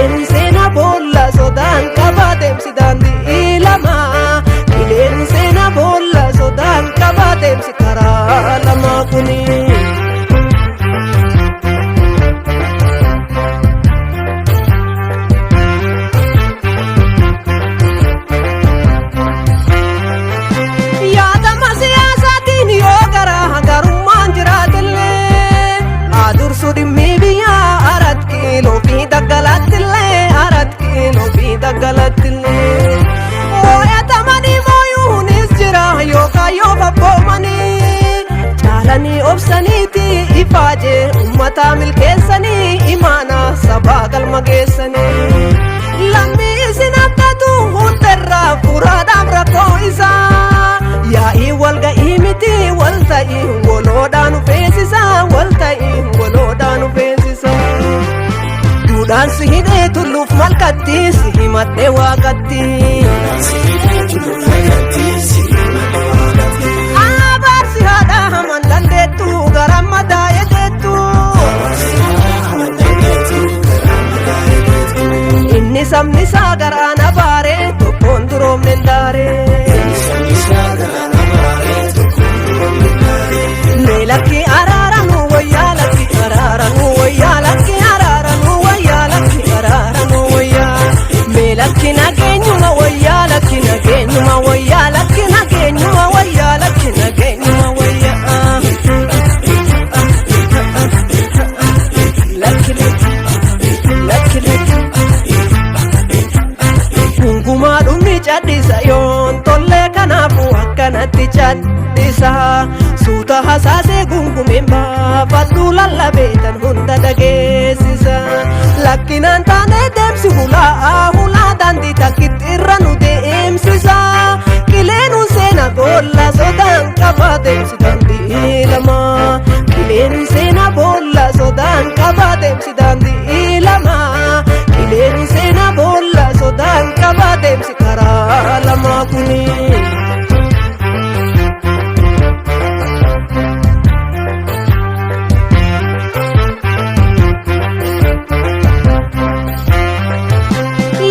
Qileen seenaa boolla sodaan qabaa deemsi daandii lama. Qileen seenaa boolla sodaan qabaa deemsi karaa lama kuni. Yaadama siyaasaatiin yoo garaa garummaan jiraatillee haa dursu dhimmi biyyaa arat kiiloo fi daggalattillee arat kiiloo fi daggalattillee. Moo'atamanii mooyuunis jira yookaan yoo fabboomanii caalanii obsaniiti ifaajee ummata milkeessanii imaana sabaa galma geessanii. Lammii isin abdatu hundarraa furaadhaaf rakkoo isaa yaa'ii walga'ii miti walta'ii waloodhaan feesisa walta'ii waloodhaan feesisa. Duudhaan si hidhee tulluuf malkatti si himadhee waaqatti. Abaarsi haadha haman dandeettu gara madaa'ee deettu. Inni sabni isaa garaan abaaree tokkoon duroomne hin daaree. Mee lakki araara nu wayyaa lakki araara nu wayyaa lakki araara nu wayyaa lakki araara nu wayyaa. Mee lakki nageenyuma wayyaa lakki nageenyuma wayyaa lakki nageenyuma wayyaa lakki nageenyuma wayyaa. Lakki lakki lakki. Gungumaa dhumni cadhisa yoon tollee kanaafuu akkanatti cadhisa. Suuta hasaasee gungumeen baafadhu lallabeetan hunda dhageessisa. Lakkinaan taanee deemsi hulaa hulaa daandii takkitti irra nu deemsisa. Qileenuu seena boolla sodaan qabaa deemsi daandii lama. Qileenuu seena boolla sodaan qabaa deemsi daandii lama. Qileen seenaa boolla sodaan qabaa deemsi karaa lama kuni.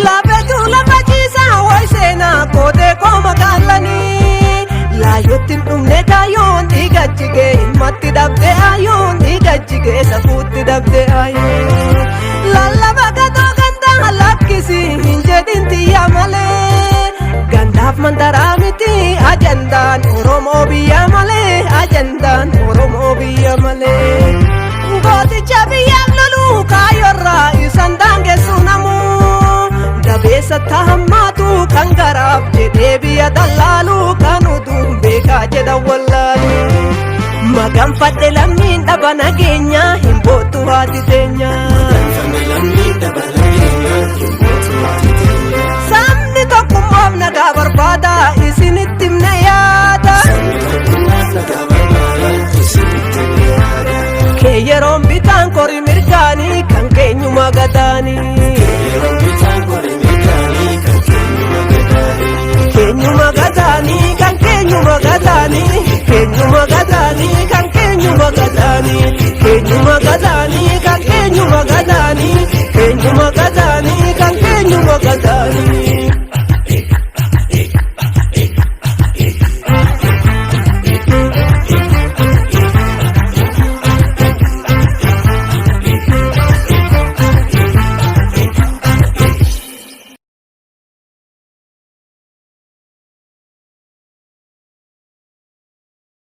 Lafetu lafa ciisaa wayi seenaa kootee koo magaalanii. Laayyootti hin dhumne kaayyoon dhiiga jigee ilmatti dhabde ayyoon dhiiga jigee safuutti dhabde ayyoon. Lallaba gatoo gandaa lakkisi hin jedhin tiyya malee. Gandaaf mandaraa miti ajandaan Oromoo biyya malee ajandaan Oromoo biyya malee. Gooticha biyyaaf loluu kaayyorraa isaan daangessu namuu. Dabeessa tahammaatu kan garaaf jedhee biyya dallaalu kan utuu beekaa jedha wallaalu. Maganfadhe lammiin dhaba nageenya hin boottu haati teenya. Sabni tokkummaaf nagaa barbaada isinitti himne yaada. Kee yeroon bitaan kori mirgaanii kan keenyuma gadaanii. Keenyuma gadaanii kan keenyuma gadaanii keenyuma gadaanii kan keenyuma gadaanii keenyuma gadaanii kan keenyuma gadaanii keenyuma gadaanii kan keenyuma gadaanii.